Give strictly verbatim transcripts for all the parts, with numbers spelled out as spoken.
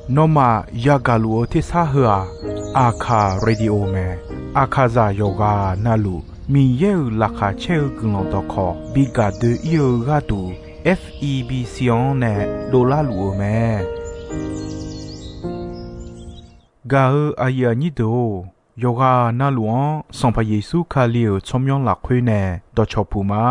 Nawmaf yagaq luf-eu tersar heu-aq, Aqkaq radio mae. Aqkaqzaq yawqghaq navluf Miqyaer-euq laqkhaq caer-eu guiqlanq dawqkawq bi gaq doe-ir-eu gharduq, F E B C-anr nae dovlar luf-eu mae. Gaq-eu aqyuif aqnyir deuq-or, yawqghaq navluf-anr Sanqpaq Yeqsur Kali-euq tsawrmyanr lafkhoer nae dawqcawq puq ma.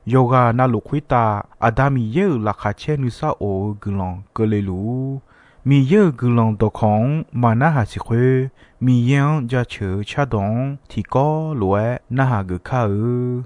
Yawqghaq navluf khoertav Aqda Miqyaer-euq laqkhaq caer nuisar of-eu guiqlanq keuvle luf-ur. Miqyaer-euq guiqlanq dawqkawq-anr maqnarhaq siq khoer, Miqyaer-anr jaceuq-eu cardawq-anr tiqkawv lof-aer narhaq geuf kar-eu.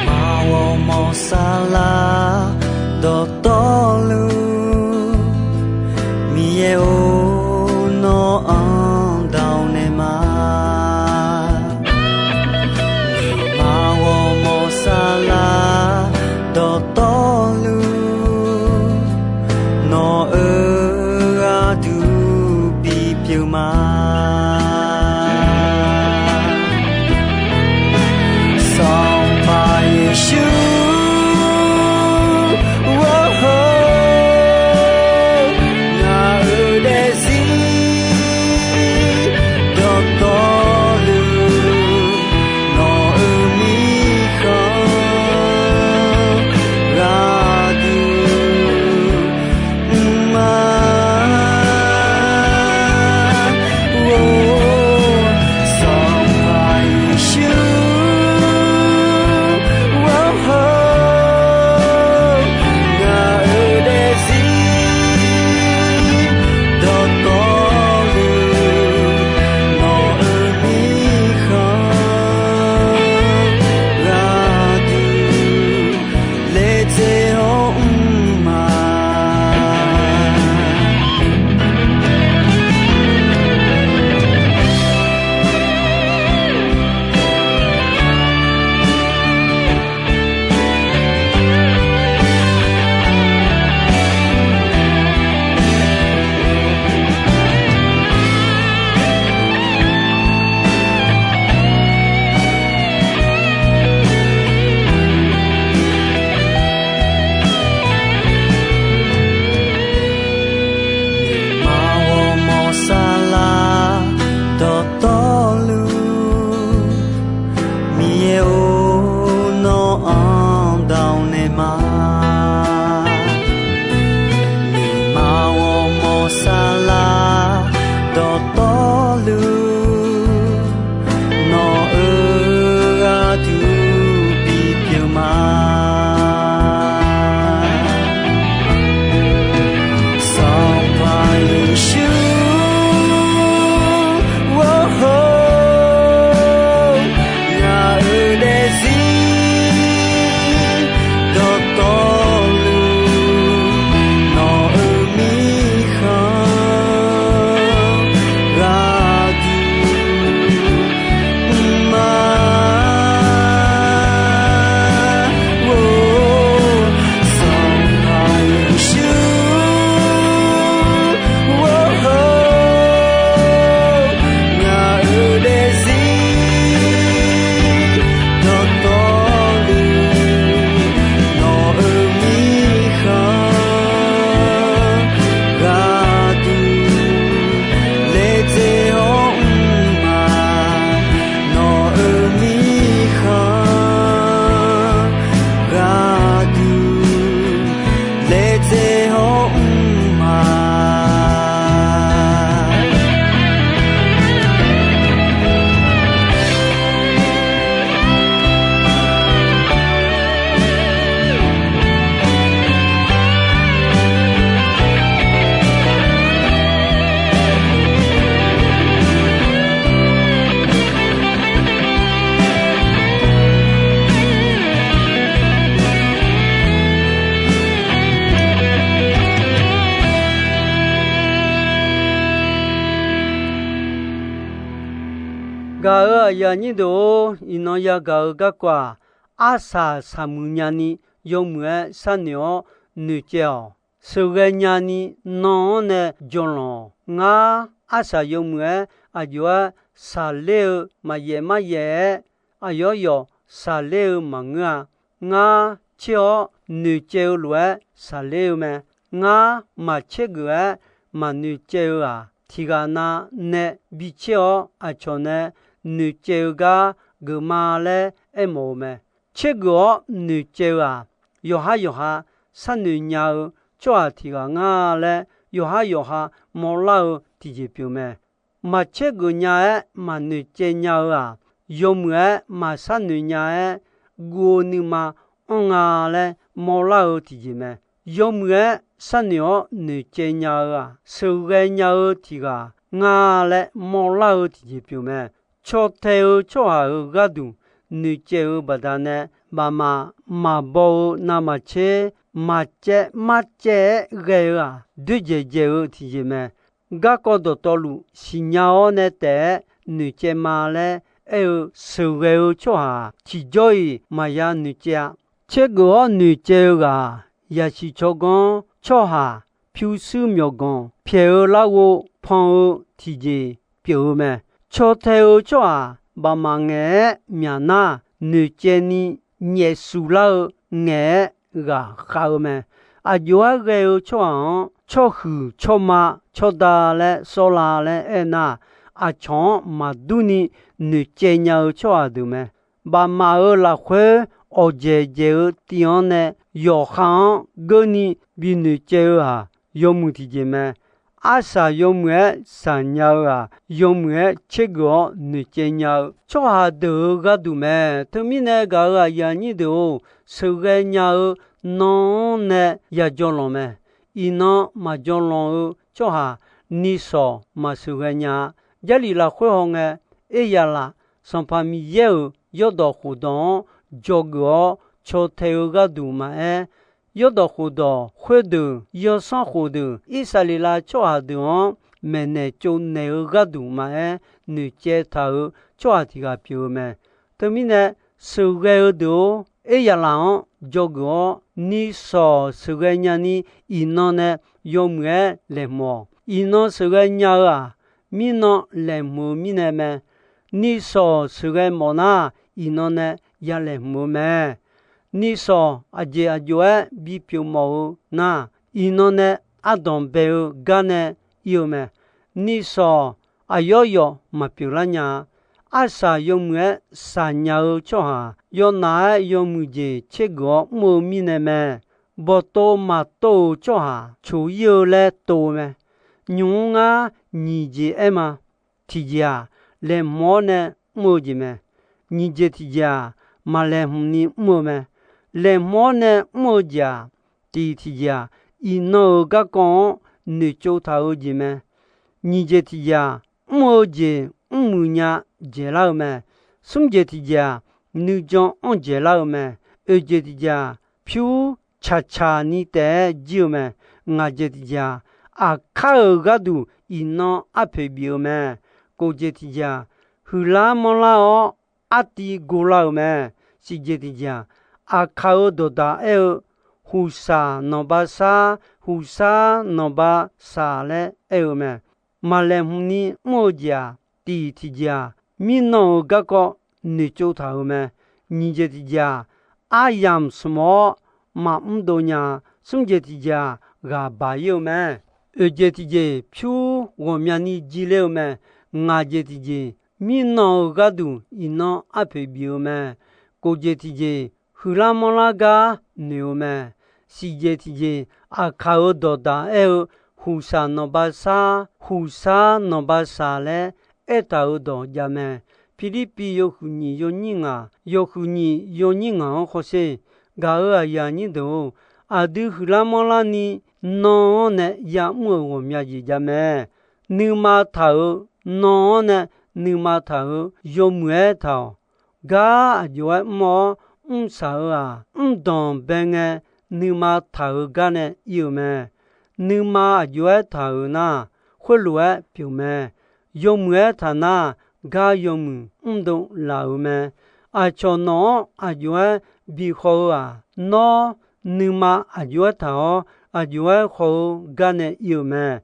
Maqghawq mawq saflar dawqtawvluf, Miqyaer-or, nawr-anr dawq naeq ma. Maqghawq mawq saflar dawqtawvluf, nawq-euq gharduq bipyeuf ma. Sanqpaq Yeqsur, ngaq-euq daefzir dawqtawvluf, nawq-euq mirkhanq gharduq mr ma. Gaq-euq aqyuif aqnyir deuq-or, iqnan yagaq-eu garkawv-aq, arsaq saqmuiq nyani yawmuiq-aer sharnoeq-awr noeqcaev-awq. Sheuqghae nyani nan-anr nae jawrlanq-awq. Ngar arsaq yawmuiq-aer aqjox-aer shaqler-eu maqyaef maryaef-aer, aqyawf yawf shaqler-eu maqngeur-a. Ngar tser-awr noeqcaev-eu lof-aer shaqler-eu mae. Ngar maqtser geuf-aer maqnoeqcaev-eu-aq, tiqghaq nav nae bitser-awr aqcawq nae noeqcaev-eu gar geufma laer aermawf-eu mae. Tser geuf-awr noeqcaev-eu-aq, yawqhar yawqha sharnoeq nya-eu tsawrhaq tiqghaq nga laer yawqhar yawqha mawrlar-eu tiqjeq pyeuf mae. Maqtser geuf nya-aer maqnoeqcaev nya-eu-aq, yawmuiq-aer maqsharnoeq nya-aer guv-eu nuima anr nga laer mawrlar-eu tiqjeq mae. Yawmuiq-aer sharnoeq-awr noeqcaev nya-eu-aq, sheuqghae nya-eu tiqghaq nga laer mawrlar-eu tiqjeq pyeuf mae. Caw tae-eu tsawrhaq-euq gharduq noeqcaev-eu baqdanae, bafmaf maqbaw-eu navmaqtser maqcaev marcaev-aer ghae-eu-aq, doerdzaeq dzaeq-eu tiqjeq mae. Garkawv dawqtawvluf siqnya-awr nae taef-aer noeqcaev ma laer aer-eu sheuqghae-eu tsawrhaq-aq, tiqjawr-iq maqya noeqcaev-a. Tser geuf-awr noeqcaev-eu ghaq-aq, yasiq tsawrganr tsawrhaq pyurshuir myawqganq pyaeq-eu larghov pan-eu tiqjeq pyeuf-eu mae. Caw tae-eu tsawrhaq bafmaf ngaeq-aer myaq nar, noeqcaev ni nyaef suf lar-eu ngaeq-aer ghaqkhav-eu mae. Aqjox-aer ghae-eu tsawrhaq-anr tsawrhuiq tsawrma tsawrda laer sawrla laer aernar, aqcawq-anr maqdur ni noeqcaev nya-eu tsawrhaq deuq mae. Bafmaf-euq lafkhoer awqdzaeq dzaeq-eu tiv-anr nae yawqha-anr geurni binoeq caev-eu-aq, yawmuiq tiqjeq mae. Arsaq yawmuiq-aer saqnya-eu-aq, yawmuiq-aer tser geuf-awr noeqcaev nya-eu tsawrhaq deuq-euq gharduq mae. Teumirnae gaq-euq aqyuif aqnyir deuq-or, sheuqghae nya-eu nan-anr nae yajawr lanq mae. Iqnan maqjawr lanq-eu tsawrhaq nishawq maqsheuqghae nya-a. Jarlif lafkhoer hawngae, Eryaqlaf Sanqpaq Miqyaer-euq yawrdawq khofdawq-anr dzawgeuf-awr caw tae-eu gharduq maqaer, yawrdawq khofdawq khoerdeuq yawsanr khofdeuq Irsaqleqlav tsawrhaq deuq-anr maeqnaeq tsovnaeq-eu gharduq maqaer, noeqcaev taq-euq tsawrhaq tiq ghaq pyeuf-eu mae. Teumirnae, sheuqghae-eu deuq-or, Eryaqlaf-anr dzawgeuf-awr nishawq sheuqghae nyani iqnan nae yawmuiq-aer laeqhmq-awq. Iqnan sheuqghae nya-eu-aq, mirnan laeqhmq-eu mirnae mae. Nishawq sheuqghae mawf nar, iqnan nae ya laeqhmq-eu mae. Nishawq aqjeq aqjox-aer bipyeuf mawf-eu nar, iqnan nae ardanq bae-eu gar nae ir-eu mae. Nishawq aqyawf yawf maqpyeuf lar nya-a. Arsaq yawmuiq-aer saqnya-eu tsawrhaq yawnaf-aer yawmuiq jeq tser geuf-awr mr-eu mirnae mae. Bawqtov maqtov-euq tsawrhaq coq ir-eu laer tov-eu mae. Nymq mr ngar nyiq jeq aer ma. Tiqjeq-aq, laeqhmq-awr nae mr-eu jeq mae. Nyiq jeq tiqjeq-aq, maqlaeqhmq ni mr-eu mae. Laeqhmq-awr nae mr-eu jeq-aq, tiq tiqjeq-aq, iqnan-euq garkawv-anr noeqtsov taq-eu jeq mae. Nyiq jeq tiqjeq-aq, mr-eu jeq mrmuiq nya dzaeqlar-eu mae. Smr jeq tiqjeq-aq, nuijan anr dzaeqlar-eu mae. Oeq jeq tiqjeq-aq, pyur tsaqtsaq ni taef-aer jir-eu mae. Ngaq jeq tiqjeq-aq, aqkar-euq gharduq iqnan arpoeq bif-eu mae. Kof jeq tiqjeq-aq, huiqlar manrlar-awr artiv gorlar-euq mae. Siq jeq tiqjeq-aq, aqkaq-euq dawqdaq aer-eu, huqsaq nanqbav sar, huqsar nanqbav saq laer aer-eu mae. Maqlaeqhmq ni mr-eu jeq-aq, tiq tiqjeq-aq, mirnan-euq garkawv noeqtsov taq-euq mae. Nyiq jeq tiqjeq-aq, aryamq smq-awr maqmr dov nya-a. Smr jeq tiqjeq-aq, ghaq baq ir-eu mae. Oeq jeq tiqjeq, pyur ghawqmyani jir ler-eu mae. Ngaq jeq tiqjeq, mirnan-euq gharduq iqnan arpoeq bif-eu mae. Kof jeq tiqjeq, huiqlar manrlar gar noeq-eu mae. Siq jeq tiqjeq, aqkaq-euq dawqdaq aer-eu, huqsaq nanqbav sar, huqsar nanqbav saq laer aertaq-euq dawq jav mae. Pirlirpiv yawhuiq nyiq yawnyir ngaq, yawhuiq nyiq yawnyir ngaq-anr hawsher. Gaq-euq aqyuif aqnyir deuq-or, aqdui huiqlar manrlar ni nan-anr nae ya'mr-euq ghawqmya jeq jav mae. Nuima taq-euq, nan-anr nae nuima taq-euq yawmuiq-aer taq-awq. Gar aqjox-aer mr-awr mrsaq-euq-aq, mrdanq bae ngae nuima taq-euq gar nae ir-euq mae. Nuima aqjox-aer taq-euq nar, khoerlof-aer pyeuf mae. Yawmuiq-aer taq nar, gar yawmuiq mrdov laf-euq mae. Aqcawq nawq-anr aq jov-aer bi khawf-eu-aq, nawr nuima aq jov-aer taq-awr, aq jov-aer khawf-eu gar nae ir-euq mae.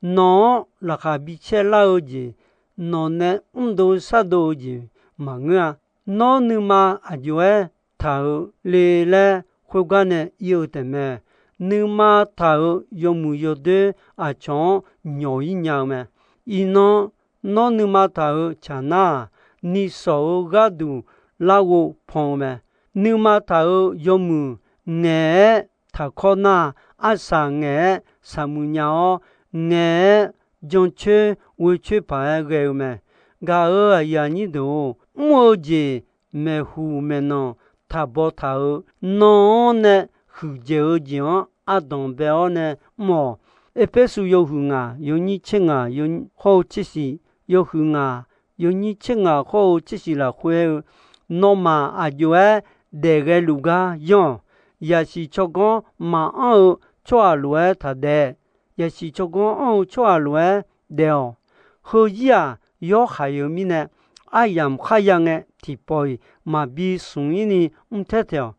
Nawq-anr laqkhaq bi caer lar-eu jeq, nawq nae mrdov shardov-eu jeq maqngeur-a. Nawr nuima aq jov-aer taq-euq le laer khoergar nae ir-eu taefmae. Nuima taq-euq yawmuiq yawdoer aqcawq-anr nyawq-ir nya-eu mae. Iqnan nawr nuima taq-euq caq nar-aq, nishawq-eu gharduq larghov pan-eu mae. Nuima taq-euq yawmuiq ngaeq-aer taqkawr nar, arsaq ngaeq-aer saqmuiq nya-awr, ngaeq-aer jancoer ghoecoer paq-aer ghae-eu mae. Gaq-euq aqyuif aqnyir deuq-or, mr-eu jeq maeqhuq maeqnanq taqbaw taq-euq nan-anr nae huiqdzaeq-eu jeq-anr ardanq bae-awr nae mr-awq. Erpersu yawhuiq ngaq yawnyir tser ngaq, yawnyir hawr-eu tser shiq, yawhuiq ngaq yawnyir tser ngaq hawr-eu tser shiq lafkhoer-eu, nawmaf aq jov-aer daef ghae luf gar yanr-awq. Yaqsiq tsawrganr maqanr-eu tsawrhaq lof-aer taqdaef. Yaqsiq tsawrganr anr-eu tsawrhaq lof-aer daef-awq. Heuzir-aq, yawhaiq-eu mirnae aryamq kharya ngae, tiqpawf-iq maqbi smq-ir ni mr taer taeq-awq.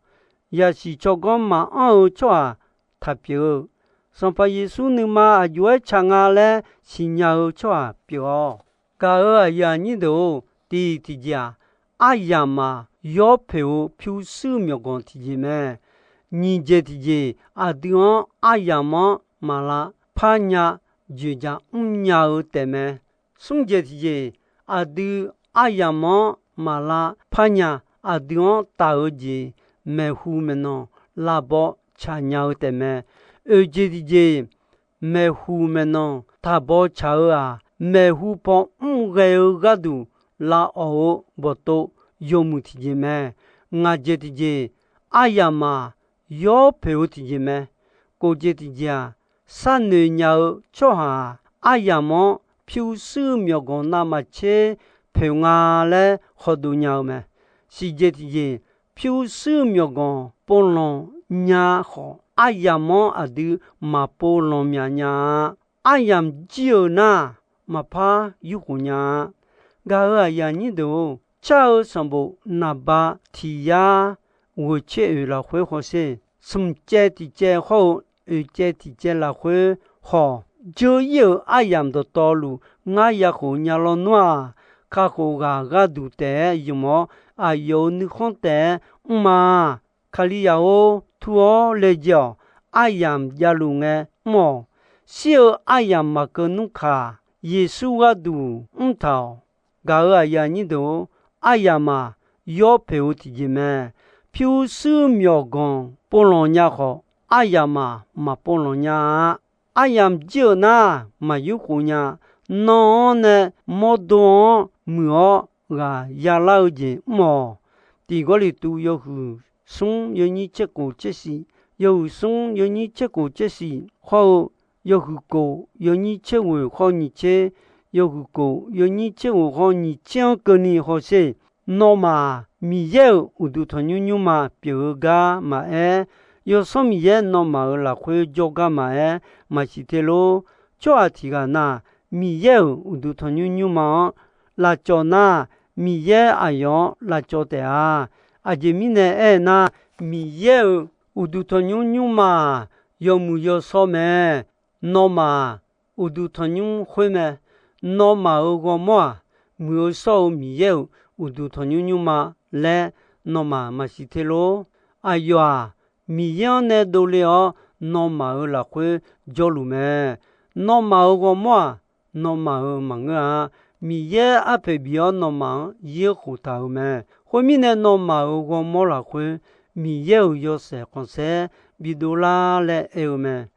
Yaqsiq tsawrganr maqanr-eu tsawrhaq taq pyeuf-eu, Sanqpaq Yeqsur nuima aq jov-aer ca nga laer siqnya-eu tsawrhaq pyeuf-awq. Gaq-euq aqyuif aqnyir deuq-or, tiq tiqjeq-aq, aryamq-aq yawpoeq-eu pyurshuir myawqganq tiqjeq mae. Nyiq jeq tiqjeq, aqdui-anr aryamq-anr maqlav parnya dzoeqdzaq mrnya-eu taefmae. Smr jeq tiqjeq, aqdui aryamq-anr maqlav parnya aqdui-anr taf-eu jeq maeqhu maeqnan lavbaw tsaq nya-eu taefmae. Oeq jeq tiqjeq, maeqhu maeqnan taqbaw tsaq-eu-aq, maeqhu paw mr ghae-eu gharduq lavawq-eu bawqtov yawmuiq tiqjeq mae. Ngaq jeq tiqjeq, aryamq-aq yawpoeq-eu tiqjeq mae. Kof jeq tiqjeq-aq, sharnoeq nya-eu tsawrhaq-aq, aryamq-anr pyurshuir myawqganq navmaqtser poeq nga laer hawdov nya-eu mae. Siq jeq tiqjeq, pyurshuir myawqganq povlanq nya khawf, aryamq-anr aqdui maqpov lanqmyaq nya-a. Aryamq jir-euq nar, maqpar yurkhof nya-a. Gaq-euq aqyuif aqnyir deuq-or, car-eu sanqbof naqba tiq yar ghoeqtser oeq lafkhoer hawsher. Smq caev tiq caev hawr-eu oeq caev tiq caev lafkhoer hawq, dzeur-ir-euq aryamq dawqtawvluf ngar yakhof nya lawnmr-aq, kakhof ghaq gharduq taef-aer ymq-awr, aqyawf-euq nuikhanr taef-aer mr-a. Kalizaq-or, tur-awr laejae-awq. Aryamq javluf ngae mr-awq. Shir-eu aryamq maqkeuv nmr kaq, Yeqsur gharduq mrtaq-awq. Gaq-euq aqyuif aqnyir deuq-or, aryamq-aq yawpoeq-eu tiqjeq mae. Pyurshuir myawqganq povlanq nya khawf, aryamq-aq maqpov lanq nya-a. Aryamq jir-euq nar, maqyurkhof nya. Nan-anr nae mawrdo-anr muiq-awr ghaq yalar-eu jeq mr-awq. Tiq Gawrliqtu yawhuiq smr yawnyir tser kof tser shiq, yawhuiq smr yawnyir tser kof tser shiq hawr-eu, yawhuiq kof yawnyir tser ghoeq hawr nyiq tser, yawhuiq kof yawnyir tser ghoeq hawr nyiq tser-anr keuvni hawsher. Nawmaf-aq, Miqyaer-euq uqduq tanqnymr nymrma pyeuf-eu gar maqaer, Yawsanr Miqyaer nawmaf-euq lafkhoer jawrgar maqaer, maqsiq te lor. Tsawrhaq tiq ghaq na, Miqyaer-euq uqduq tanqnymr nymrma-anr lavcawv nar, Miqyaer aqyawf-anr lavcawv taef-a. Aqjeq mirnae aernar, Miqyaer-euq uqduq tanqnymr nymrma-aq, yawmuiq yawshawr mae. Nawmaf-aq, uqduq tanqnymr khoer mae. Nawmaf-euq ghawrmawr-aq, muiq-eu shawr-eu Miqyaer-euq uqduq tanqnymr nymrma laer nawmaf maqsiq te lor. Aqyawf-aq, Miqyaer-anr nae dovle-awr, nawmaf-euq lafkhoer jawrluf mae. Nawmaf-euq ghawrmawr-aq, nawmaf-euq maqngeur-a. Miqyaer arpoeq bif-awr nawmaf-anr yir khoftaq-euq mae. Khoermirnae, nawmaf-euq ghawrmawr lafkhoer Miqyaer-euq yawshaef khanqsaer bidov lar laer aer-eu mae.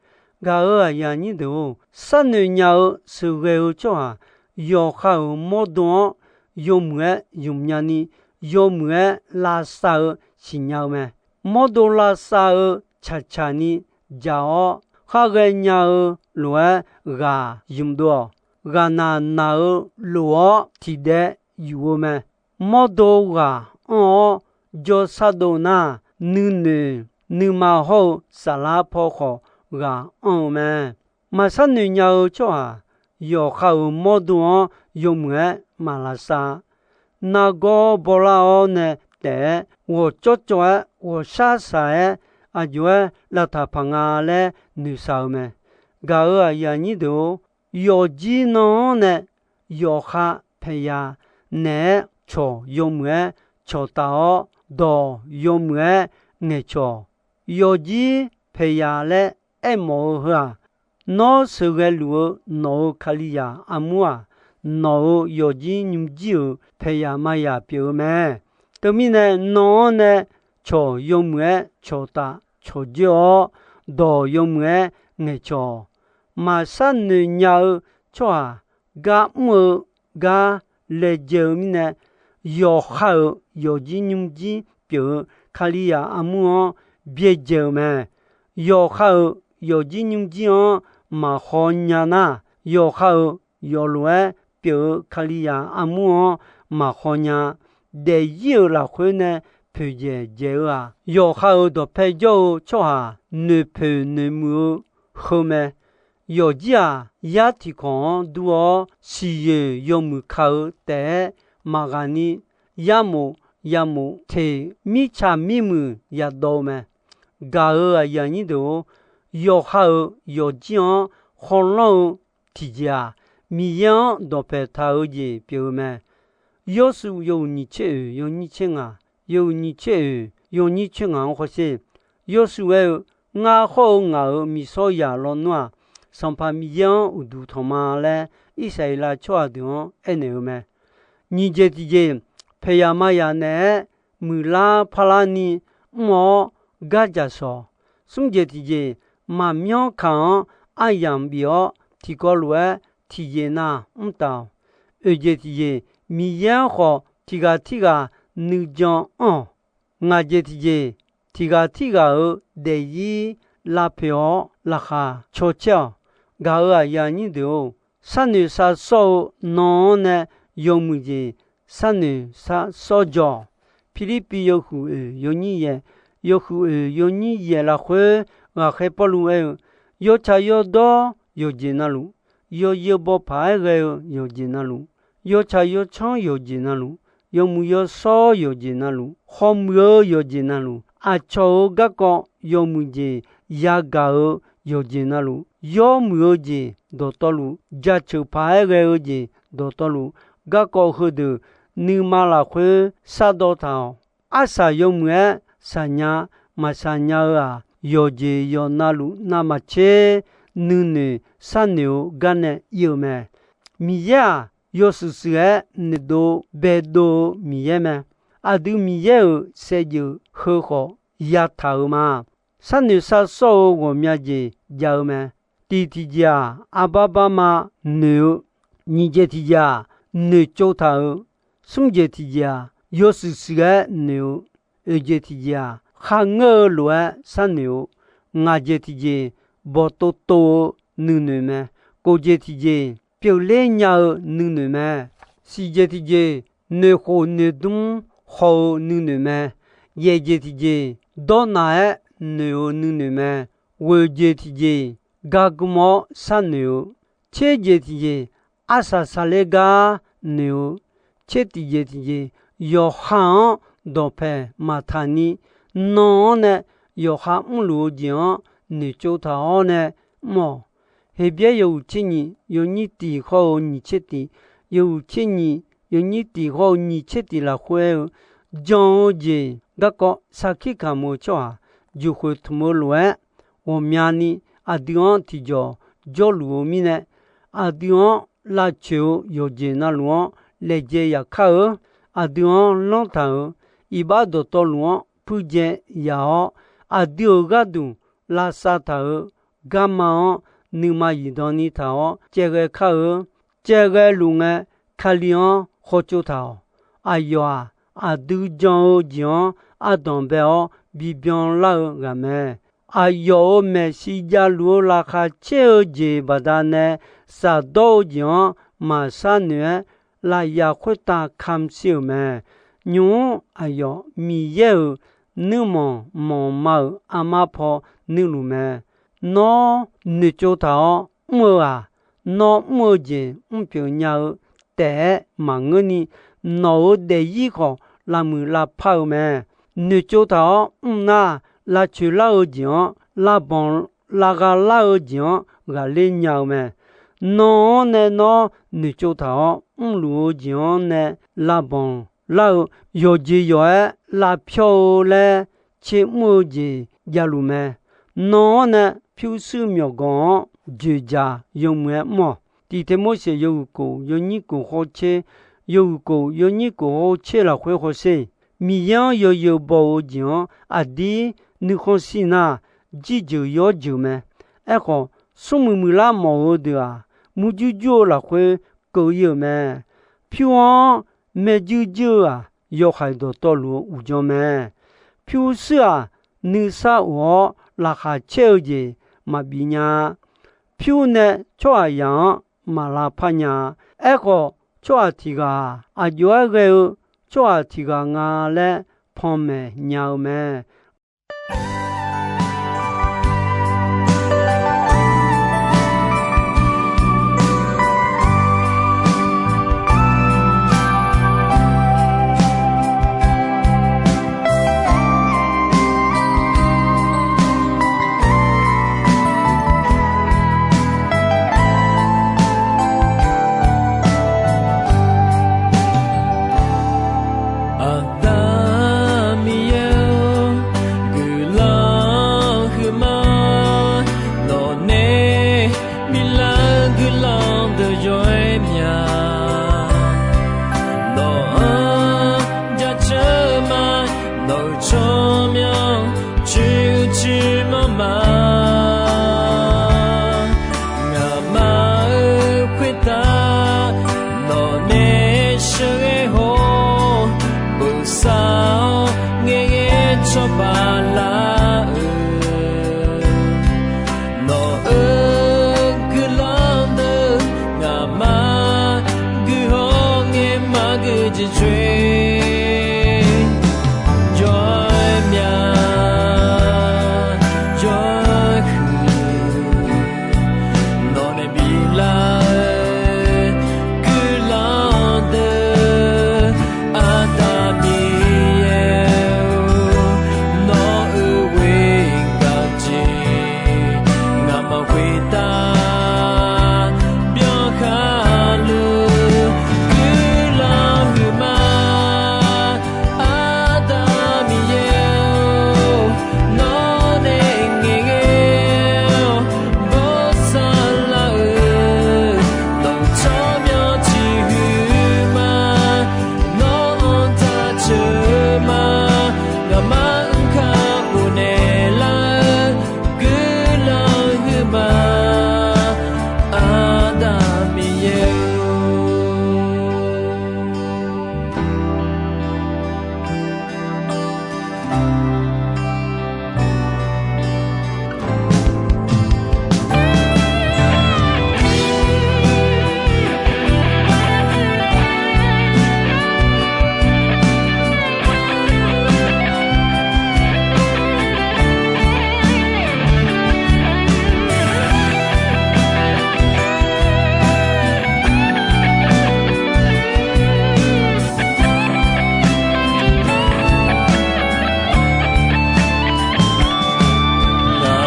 Gaq-euq aqyuif aqnyir deuq-or, sharnoeq nya-eu sheuqghae-eu tsawrhaq yawqha-euq mawrdo-anr yawmuiq-aer ymq nyani, yawmuiq-aer lavsav-eu siqnya-eu mae. Mawrdo lavsav-eu tsaqtsaq ni jaq-awr, khar ghaenya-eu lof-aer ghaq ymq dov-awq. Ghaqnaq naq-eu lof-awr tiqdaev yuf-eu mae. Mawrdo ghaq anr-awr jawrshar dov nar, nuinoeq nuima hawr-eu saflar paw khawf ghaq anr-eu mae. Maqshar noeq nya-eu tsawrhaq yawqha-euq mawrdo-anr yawmuiq-aer maqlavsav. Nargawr bawlar-awr nae taef-aer ghawqcawv cawv-aer ghawqshar shaq-aer aqjox-aer lavtaq paq nga laer noeqshaq-eu mae. Gaq-euq aqyuif aqnyir deuq-or, yawfjir nan-anr nae yawqha paeqyaq naeq-aer cawq yawmuiq-aer cawqtaf-awr, dawq yawmuiq-aer ngaeqcawq. Yawfjir paeqyaq laer aermawf-eu heu-aq, nawr sheuqghae luf-eu nawq-euq Kalizaq armur-aq, nawq-euq yawfjir nymrjir-euq paeqyaq mazaq pyeuf-eu mae. Teumirnae nan-anr nae cawq yawmuiq-aer cawqtaf cawqjoer-awr, dawq yawmuiq-aer ngaeqcawq. Maqshar noeq nya-eu tsawrhaq gar mr-eu gar laejae-eu mirnae, yawqha-euq yawfjir nymrjir pyeuf-eu Kalizaq armur-anr byaerdzae-eu mae. Yawqha-euq yawfjir nymrjir-anr maqhaw nya nar, yawqha-euq yawflof-aer pyeuf-eu Kalizaq armur-anr maqhaw nya. Daefzir-euq lafkhoer nae poeqdzaeq dzaeq-eu-aq, yawqha-euq dawqpae jawr-eu tsawrhaq noeqpoeq noeqmuiq-eu heu mae. Yawfjir-aq, yar tiqkawq-anr dur-awr siqyoeq yawmuiq ka-eu taef-aer maqghaq ni, yarmof yamof teq mirtsaq mirmuiq yadawv-eu mae. Gaq-euq aqyuif aqnyir deuq-or, yawqha-euq yawfjir-anr khawlanr-eu tiqjeq-aq, Miqyaer-anr dawqpae taq-eu jeq pyeuf-eu mae. Yawshuif yawhuiq nyiq tser oeq yawnyir tser ngaq, yawhuiq nyiq tser oeq yawnyir tser ngaq-anr hawsher. Yawshuif aer-eu, Ngar hawr-eu ngaq-euq miqsawr yaq lawnmr-aq, Sanqpaq Miqyaer-anr uqduq tanq ma laer, Irsaqleqlav tsawrhaq deuq-anr aernaeq-eu mae. Nyiq jeq tiqjeq, paeqyaq mazaq naeq-aer muiqlar parlar ni mr-awr gardzaq shawq. Smr jeq tiqjeq, maqmyanr kaq-anr aryamq bif-awr tiqkawv lof-aer tiqjeq na mr taf-awq. Oeq jeq tiqjeq, Miqyaer-anr khawf tiq ghaq tirghaq nuijan anr-awq. Ngaq jeq tiqjeq, tiq ghaq tirghaq-euq daefzir lavpoeq-awr laqkhaq cawcaer-awq. Gaq-euq aqyuif aqnyir deuq-or, sharnoeq sharsawr-eu nan-anr nae yawmuiq jeq sharnoeq sharsawr jawr-awq. Pirlirpiv yawhuiq oeq yawnyir yaeq, yawhuiq oeq yawnyir yaeq lafkhoer ghaqkhaer Pawrluv aer-eu, Yawtsaq yawdawr yawqjeq navluf, yawzeu bawpaq-aer ghae-eu yawqjeq navluf, yawtsaq yawtsanr yawqjeq navluf, yawmuiq yawshawr yawqjeq navluf, khawmuiq-eu yawqjeq navluf, aqcawq-euq garkawv yawmuiq jeq yagaq-eu yawqjeq navluf, yawmuiq-eu jeq dawqtawvluf, jaceuq paq-aer ghae-eu jeq dawqtawvluf, garkawv heudeuq nuima lafkhoer shardawv taq-awq. Arsaq yawmuiq-aer shaqnya maqshaq nya-eu-aq, yawqjeq yawqnavluf navmaqtser nuinoeq sharnoeq-eu gar nae ir-eu mae. Miqyaer-aq, yawshuif shuif-aer noeqdov baedov-eu Miqyaer mae. Aqdui Miqyaer-euq saevdzeuf heu khawf yataq-euq ma. Sharnoeq sharsawr-eu ghawqmya jeq jav-eu mae. Tiq tiqjeq-aq, arbarbama noeq-eu, nyiq jeq tiqjeq-aq, noeqtsov taq-euq, smr jeq tiqjeq-aq, yawshuif shuif-aer noeq-eu, oeq jeq tiqjeq-aq, kharngeur-eu lof-aer sharnoeq-eu, ngaq jeq tiqjeq, bawqtov tov-eu nuinoeq mae, kof jeq tiqjeq, pyeufler nya-eu nuinoeq mae, siq jeq tiqjeq, noeqkhof noeqdmr haw-eu nuinoeq mae, yaeq jeq tiqjeq, dawrnaq-aer noeq-eu nuinoeq mae, ghoeq jeq tiqjeq, gargm-awr sharnoeq-eu, tser jeq tiqjeq, arsaq saqler gar noeq-eu, tser tiqjeq tiqjeq, yawqha-anr dawqpae maqtaq ni, nan-anr nae yawqha mrluf-eu jeq-anr noeqtsov taq-awr nae mr-awq. Heqbyaer yawhuiq tser nyiq yawnyir tiq hawr-eu nyiq tser tiq, yawhuiq tser nyiq yawnyir tiq hawr-eu nyiq tser tiq lafkhoer aer-eu, jan-eu jeq garkawv sarkir kamq-eu tsawrhaq juqkhoeq tmq-eu lof-aer, ghawqmyani aqdui-anr tiqjawq jawrluf-eu mirnae, aqdui-anr lavcoeq-eu yawqjeq navluf-anr laejae yaf kar-eu, aqdui-anr lanr taq-euq iqbax dawqtawvluf-anr puirjae yaf-awr, aqdui-euq gharduq lavsav taq-euq garma-anr nuima zifdan ni taq-awr caevghae kar-eu, caevghae luf ngae, Kali-anr hawtsov taq-awq. Aqyawf-aq, aqdui jan-eu jeq-anr ardanq bae-awr bibyan lar-eu ghaq mae. Aqyawf-euq maeqshi javluf-eu laqkhaq caer-eu jeq baqdanae shafdawr-eu jeq-anr maqshar noeq-aer, lafyaf khoertav kamq shir-euq mae. Nymq-mr aqyawf Miqyaer-euq nuirmanq manqma-euq armar paw nuirluf mae. Nawr noeqtsov taq-awr mr-eu-aq, nawr mr-eu jeq mr pyeuf nya-eu taef-aer maqngeurni, nawq-euq daefzir khawf lavmuiq lavpar-eu mae. Noeqtsov taq-awr mr nar, lavcoeq lar-eu jeq-anr, lavbanq lavgha lar-eu jeq-anr ghaqler nya-eu mae. Nan-anr nae nawr noeqtsov taq-awr mrluf-eu jeq-anr nae lavbanq lar-eu, yawqjeq yawq-aer lavpyawr-eu laer tser mr-eu jeq javluf mae. Nan-anr nae pyurshuir myawqganq-anr dzoeqdzaq yawmuiq-aer mr-awq. Tiqte Morseq yawhuiq kof yawnyir kof hawtser, yawhuiq kof yawnyir kof hawtser lafkhoer hawsher. Miqyaer-anr yawzeu baw-eu jeq-anr aqdir nuikhanr shir nar, jirjeuq yawr jeuq mae. Aerkhawf, smrmuiq muiqlar mawf-eu deuq-aq, murjur jur-eu lafkhoer keuv ir-euq mae. Pyur-anr maerjuir juir-eu-aq, yawhaiq dawqtawvluf-eu uqdzan mae. Pyurshuir-aq, nuisar of-awr laqkhaq caer-eu jeq maqbif nya-a. Pyur nae tsawrhaqzaq-anr maq lavpar nya-a. Aerkhawf, tsawrhaq tiq ghaq-aq, aqjox-aer ghae-eu tsawrhaq tiq ghaq nga laer panmaeq nya-eu mae. Aqda Miqyaer-or, guiqlanq huiqma, nawqnae biflar-eu guiqlanq deuq yawr-aer mya. Nawq-anr jaceuq ma, nawq-euq tsawrmyanr cuiq cuiq manr ma. Ngaqma-euq khoertav nawqnae sheuqghae haw-awr, bosav-awr ngaeqghae cawba lar-euq nawq-euq guiqlanq deuq, ngaqma guiqhaw ngae maqgui jeq coer. Jawr-aer mya, jawr-aer huiq, nawqnae biflar-eu guiqlanq deuq, Aqda Miqyaer-or, nawq-euq ghoer gaq jeq ngaqma khoertav byankhar luf guiqlanq huiqma. Aqda Miqyaer-or, nawqnae ngaeqghae-awr bosav lar-euq nawq-euq tsawrmyanr ciqhuiq ma. Nawq-anr jaceuq ma, ngaqma-anr kakhof naeqlar-eu guiqlanq huiqma. Aqda Miqyaer-or.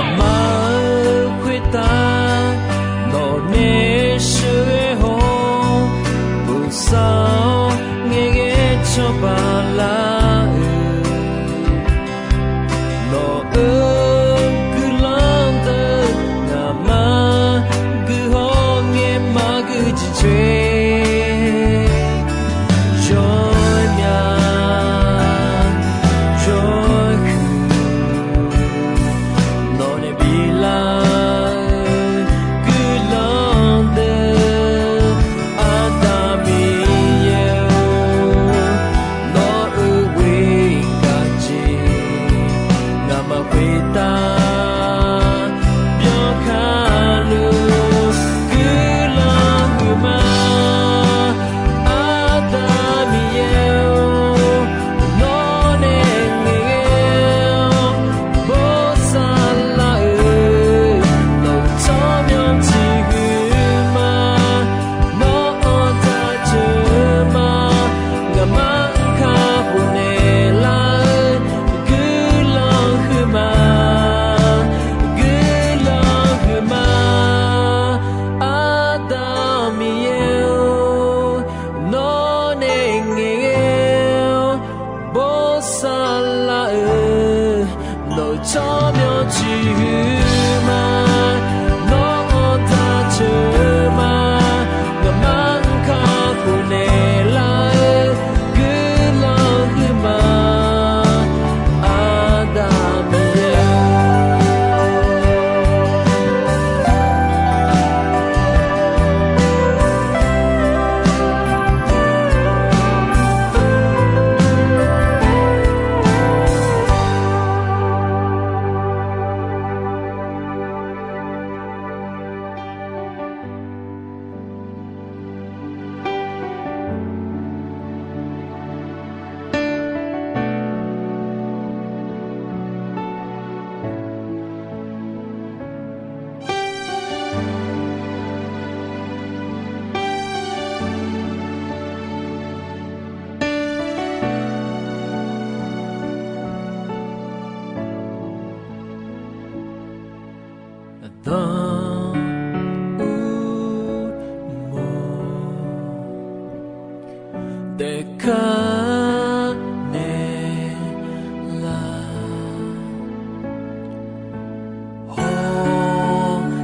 Ngaqma-euq khoertav nawqnae sheuqghae haw-awr, bosav-awr ngaeqghae cawba lar-euq nawq-euq guiqlanq deuq, ngaqma guiqhaw ngae maqgui jeq coer. Jawr-aer mya, jawr-aer huiq, nawqnae biflar-eu guiqlanq deuq, Aqda Miqyaer-or, nawq daefkar naeq laf, hawpir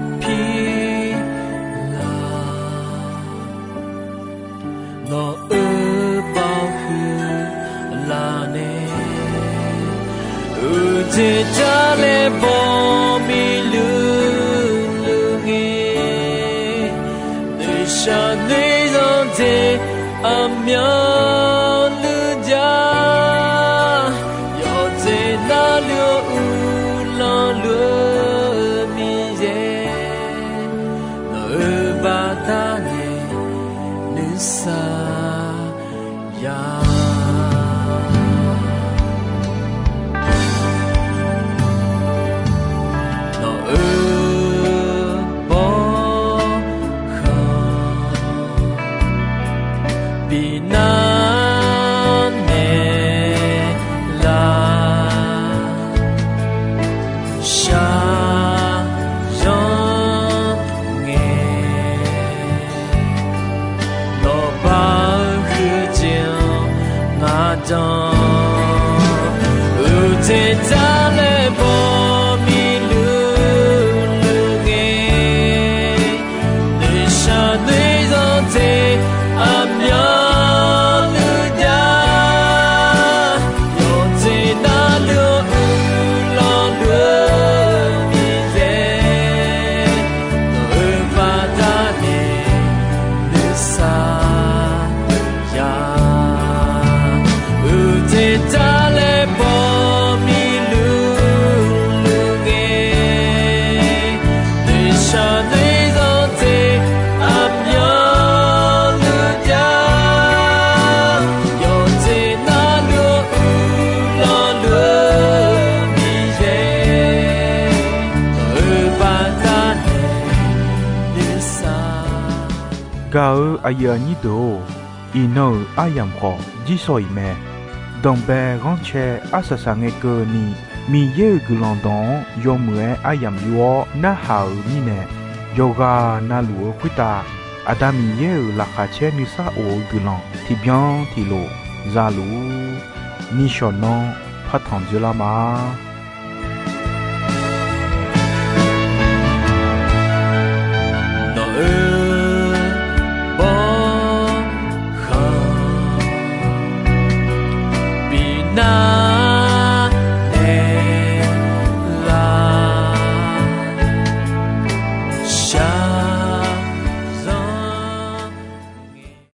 laf, nawq-euq baoq huiq laf nae, uqjeq jar laer baw miqluq luq ngae, noeqshaq noeqzanq jeq aqmyanluf jar, yawqjeq navluf-eu uvlanr luf-eu Miqyaer, nawq-euq baqdanae nuisar ya. Nawq-euq bawrkhanq binar naeq laf, shaqzanr ngae, nawq baq-eu huiqjeq-anr ngar jan, uqjeq jar laer baw miqluq luq ngae, noeqshaq noeqzanq jeq aqmyanluf jar, yawqjeq navluf-eu uvlanr luf-eu Miqyaer, nawq-euq baqdanae nuisar ya. Uqjeq jar laer baw miqluq luq ngae, noeqshaq noeqzanq jeq aqmyanluf jar, yawqjeq navluf-eu uvlanr luf-eu Miqyaer, nawq-euq baqdanae nuisar. Gaq-eu aqyuif aqnyir deuq-or, iqnan-euq aryamq khawf jirsawq iq mae. Danqbae ghanrcae arsaq saq ngae keuvni, Miqyaer-euq guiqlanq dawq-anr yawmuiq-aer aryamq yur-awr narhaq-euq mirnae, yawqghaq navluf-eu khoertav Aqda Miqyaer-euq laqkhaq caer nuisar of-eu guiqlanq tiqbyan tiqlof za luf-ur. Nishawq nanr partanq dzoerlar ma. Nawq-euq bawrkhanq binar